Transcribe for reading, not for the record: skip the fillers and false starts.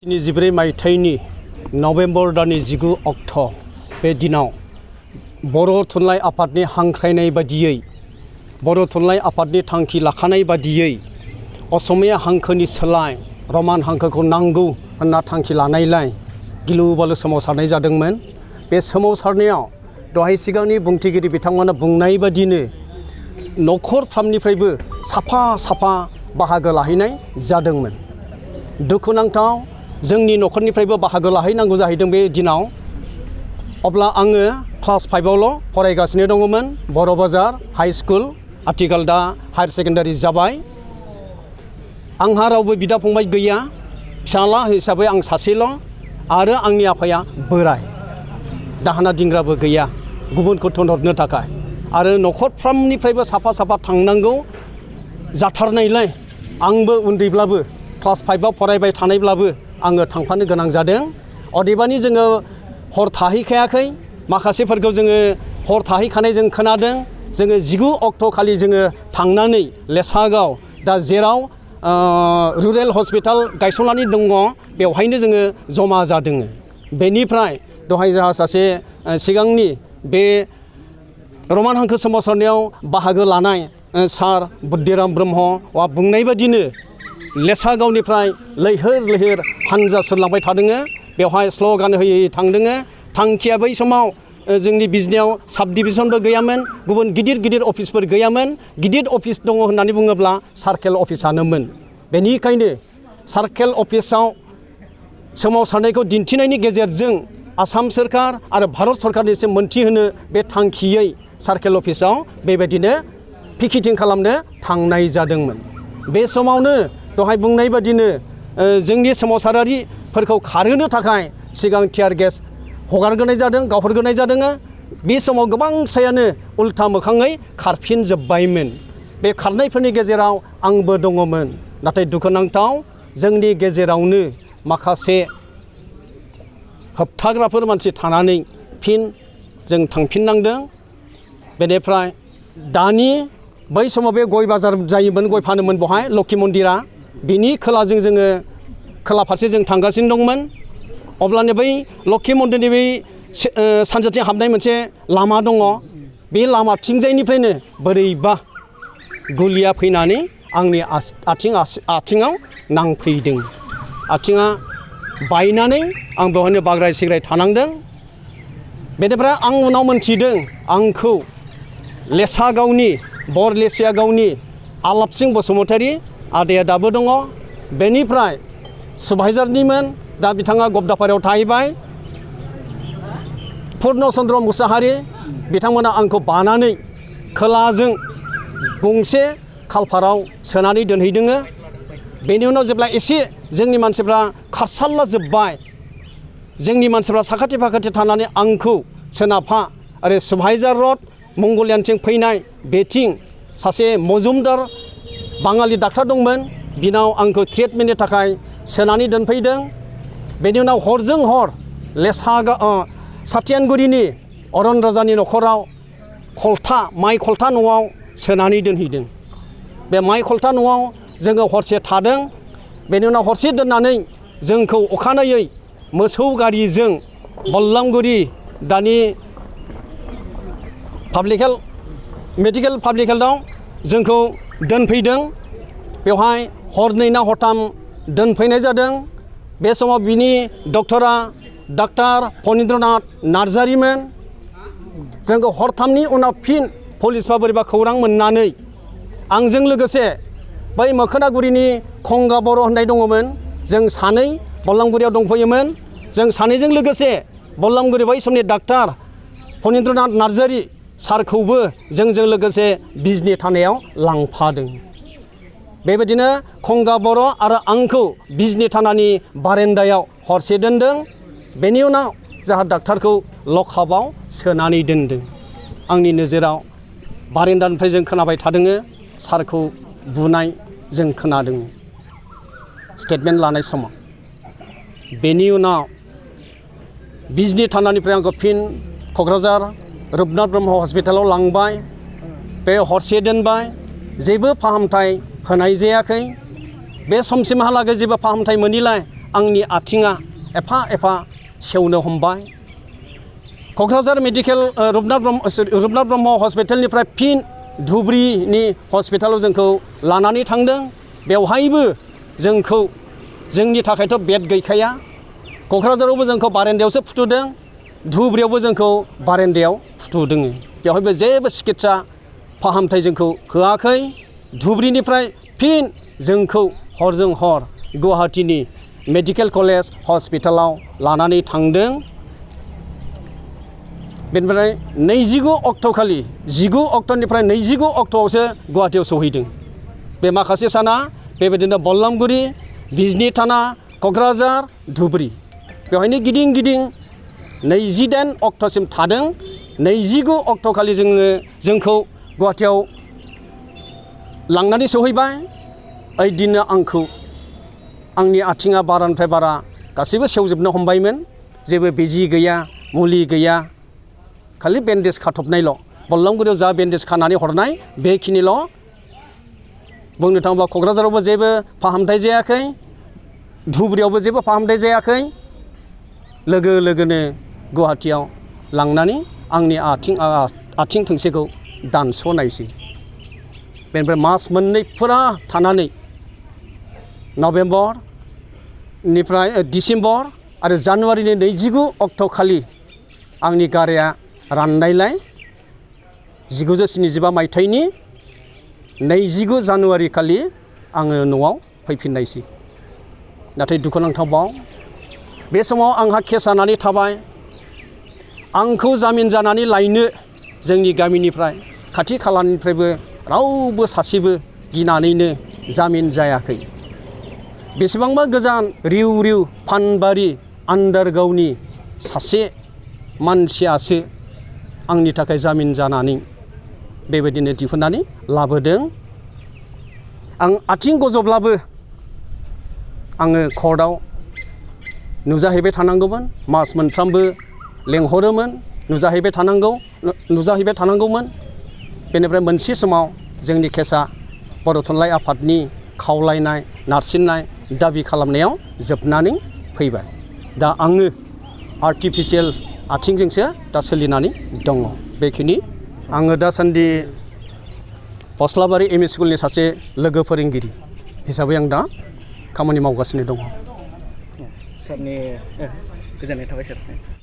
14 मायथाइनि नभेम्बर दाननि 19 अक्ट' बे दिनाव बर' थुनलाइ आफादनि हांख्रायनाय बादियै बर' थुनलाइ आफादनि थांखि लाखानाय बादियै असमिया हांखोनि सोलाय रमान हांखोखौ नांगौ होनना थांखि लानायलाय गिलु बालु सोमावसारनाय जादोंमोन। बे सोमावसारनायाव दहाय सिगांनि बुंथिगिरि बिथांमोना बुंनाय बादिनो नखरफ्रामनिफ्रायबो साफा साफा बाहागो लाहैनाय जादोंमोन। दुखुनांथाव जोंनि नखरनिफ्रायबो बाहागो लाहैनांगौ जाहैदों बे दिनाव। अब्ला आङो क्लास 5आवल' फरायगासिनो दङमोन बर' बाजार हाई स्कुल, आथिखाल दा हायार सेकेन्डारि जाबाय। आंहा रावबो बिदा फंबाय गैया, फिसाला हिसाबै आं सासेल' आरो आंनि आफाया बोराय, दाहोना दिंग्राबो गैया गुबुनखौ थिनहरनो थाखाय। आरो नखरफ्रामनिफ्रायबो साफा साफा थांनांगौ जाथारनायलाय आंबो उन्दैब्लाबो क्लास 5आव फरायबाय थानायब्लाबो आङो थांफानो गोनां जादों। अदेबानि जोङो हर थाहैखायाखै, माखासेफोरखौ जोङो हर थाहैखानाय जों खोनादों। जोङो 19 अक्ट' खालि जोङो थांनानै लेसागाव दा जेराव रुरेल हस्पिटाल गायसननानै दङ बेवहायनो जोङो जमा जादों। बेनिफ्राय दहाय जोंहा सासे सिगांनि बे रमान हांखो सोमावसारनायाव बाहागो लानाय सार बुद्धिराम ब्रह्मआ बुंनाय बादिनो लेसागावनिफ्राय लैहोर लैहोर हानजा सोरलांबाय थादों। बेवहाय स्ल'गान होयै थांदों। थांखिया बै समाव जोंनि बिजनियाव साब डिभिजनबो गैयामोन, गुबुन गिदिर गिदिर अफिसफोर गैयामोन। गिदिर अफिस दङ होननानै बुङोब्ला सार्केल अफिसानोमोन। बेनिखायनो सार्केल अफिसाव सोमावसारनायखौ दिन्थिनायनि गेजेरजों आसाम सोरखार आरो भारत सरकारनिसिम मोनथिहोनो बे थांखियै सार्केल अफिसाव बेबायदिनो पिकेटिं खालामनो थांनाय जादोंमोन। बे समावनो दहाय बुंनाय बादिनो जोंनि सोमावसारारिफोरखौ खारहोनो थाखाय सिगां टियार गेस हगारग्रोनाय जादों, गावहरग्रोनाय जादों। बे समाव गोबांसायानो उल्था मोखाङै खारफिनजोब्बायमोन। बे खारनायफोरनि गेजेराव आंबो दङमोन। नाथाय दुखुनांथाव जोंनि गेजेरावनो माखासे होबथाग्राफोर मानसि थानानै फिन जों थांफिननांदों। बेनिफ्राय दानि बै समाव बे गय बाजार जायोमोन, गय फानोमोन बहाय लक्षी मन्दिरा, बिनि खोलाजों जोङो खोला फारसे जों थांगासिनो दंमोन। अब्लानो बै लक्षी मन्दिरनि बै सानजाथिं हाबनाय मोनसे लामा दङ। बे लामाथिंजायनिफ्रायनो बोरैबा गुलिया फैनानै आंनि आथिङाव नांफैदों। आथिङा बायनानै आं बेवहायनो बाग्राय सिग्राय थानांदों। बेनिफ्राय आं उनाव मोनथिदों आंखौ लेसागावनि बरलेसिया गावनि आलापसिं बसुमतारी आदाया दाबो दङ। बेनिफ्राय सुबाइजारनिमोन, दा बिथाङा गबदापारायाव थाहैबाय, पुर्ण चन्द्र मुसाहारि, बिथांमोना आंखौ बानानै खोलाजों गंसे खालपाराव सोनानै दोनहैदों। बेनि उनाव जेब्ला एसे जोंनि मानसिफ्रा खारसारला जोब्बाय, जोंनि मानसिफ्रा साखाथि फाखाथि थानानै आंखौ सोनाबहा ओरै सुबाइजार रड मंगलियानथिं फैनाय बेथिं सासे मजुमदार बाङालि डाक्टार दंमोन, बिनाव आंखौ ट्रिटमेन्टनि थाखाय सोनानै दोनफैदों। बेनि उनाव हरजों हर सातियानगुरिनि अरन राजानि न'खराव माइ खलथा न'आव सोनानै दोनहैदों। बे माइ खलथा न'आव जोङो हरसे थादों। बेनि उनाव हरसे दोननानै जोंखौ अखानायै मोसौ गारिजों बल्लामगुरि दानि मेडिकेल पाब्लिक हेल्थआव जोंखौ दोनफैदों। बेवहाय हरनै ना हरथाम दोनफैनाय जादों। बे समाव बिनि डक्टरा डाक्टार फनिन्द्रनाथ नार्जारिमोन। जोंखौ हरथामनि उनाव फिन पुलिसफ्रा बोरैबा खौरां मोननानै आंजों लोगोसे बै मोखोनागुरिनि खंगा बर' होननाय दङमोन, जों सानै बल्लामगुरियाव दंफैयोमोन। जों सानैजों लोगोसे बल्लामगुरि बै समनि डाक्टार फनिन्द्रनाथ नार्जारि सारखौबो जोंजों लोगोसे बिजनि थानायाव लांफादों। बेबायदिनो खंगा बर' आरो आंखौ बिजनि थानानि बारेन्दायाव हरसे दोनदों। बेनि उनाव जोंहा डाक्टारखौ लकआपआव सोनानै दोनदों। आंनि नोजोराव बारेन्दानिफ्राय जों खोनाबाय थादों सारखौ बुनाय जों खोनादों स्टेटमेन्ट लानाय समाव। बेनि उनाव बिजनि थानानिफ्राय आंखौ फिन क'क्राझार रुपनाथ ब्रह्म हस्पिटालाव लांबाय। बे हरसे दोनबाय, जेबो फाहामथाय होनाय जायाखै। बे समसिमहालागै जेबो फाहामथाय मोनिलाय आंनि आथिङा एफा एफा सेवनो हमबाय। क'क्राझार मेडिकेल रुपनाथ ब्रह्म हस्पिटालनिफ्राय फिन धुबुरीनि हस्पिटालाव जोंखौ लानानै थांदों। बेवहायबो जोंखौ जोंनि थाखायथ' बेड गैखाया। क'क्राझारावबो जोंखौ बारेन्दायावसो फुथुदों, धुबुरीयावबो जोंखौ बारेन्दायाव फुथुदों। बेवहायबो जेबो सिकित्सा फाहामथाय जोंखौ होआखै। धुबुरीनिफ्राय फिन जोंखौ हरजों हर गुवाहाटीनि मेडिकेल कलेज हस्पिटालाव लानानै थांदों। बेनिफ्राय 29 अक्ट'खालि 19 अक्ट'निफ्राय 29 अक्ट'आवसो गुवाहाटीयाव सहैदों। बे माखासे साना बेबायदिनो बल्लामगुरि, बिजनी थाना, क'क्राझार, धुबुरी बेवहायनो गिदिं गिदिं 28 अक्ट'सिम थादों। 29 अक्ट'खालि जोंखौ गुवाहाटीयाव लांनानै सहैबाय। ओइदिननो आंनि आथिङा बारानिफ्राय बारा गासैबो सेवजोबनो हमबायमोन। जेबो बिजि गैया, मुलि गैया, खालि बेन्डेज खाथबनायल'। बल्लामगुरियाव जा बेन्डेज खानानै हरनाय बेखिनिल'। बुंनो थाङोबा क'क्राझारावबो जेबो फाहामथाय जायाखै, धुबुरीयावबो जेबो फाहामथाय जायाखै। लोगो लोगोनो गुवाहाटीयाव लांनानै आंनि आथिं थोंसेखौ दानस'नायसै। बेनिफ्राय मास मोननै फुरा थानानै नभेम्बरनिफ्राय डिसेम्बर आरो जानुवारिनि 29 अक्ट'खालि आंनि गाराया राननायलाय 1975 मायथाइनि 29 जानुवारि खालि आङो न'आव फैफिननायसै। नाथाय दुखुनांथावबाव बे समाव आंहा केस जानानै थाबाय। आंखौ जामिन जानानै लायनो जोंनि गामिनिफ्राय खाथि खालानिफ्रायबो रावबो सासेबो गिनानैनो जामिन जायाखै। बेसेबांबा गोजान रिउ रिउ फानबारि आन्दारगावनि सासे मानसियासो आंनि थाखाय जामिन जानानै बेबायदिनो दिहुननानै लाबोदों। आं आथिं गजब्लाबो आङो कर्टआव नुजाहैबाय थानांगौमोन। मास मोनफ्रामबो लेंहरोमोन, नुजाहैबाय थानांगौमोन। बेनिफ्राय मोनसे समाव जोंनि केसा बर' थुनलाइ आफादनि खावलायनाय, नारसिननाय, दाबि खालामनायाव जोबनानै फैबाय। दा आङो आर्टिफिसियेल आथिंजोंसो दा सोलिनानै दङ। बेखिनि आङो दासान्दि फस्लाबारि एम इ स्कुलनि सासे लोगो फोरोंगिरि हिसाबै आं दा खामानि मावगासिनो दङ। सारनि गोजोननाय थाबाय सार।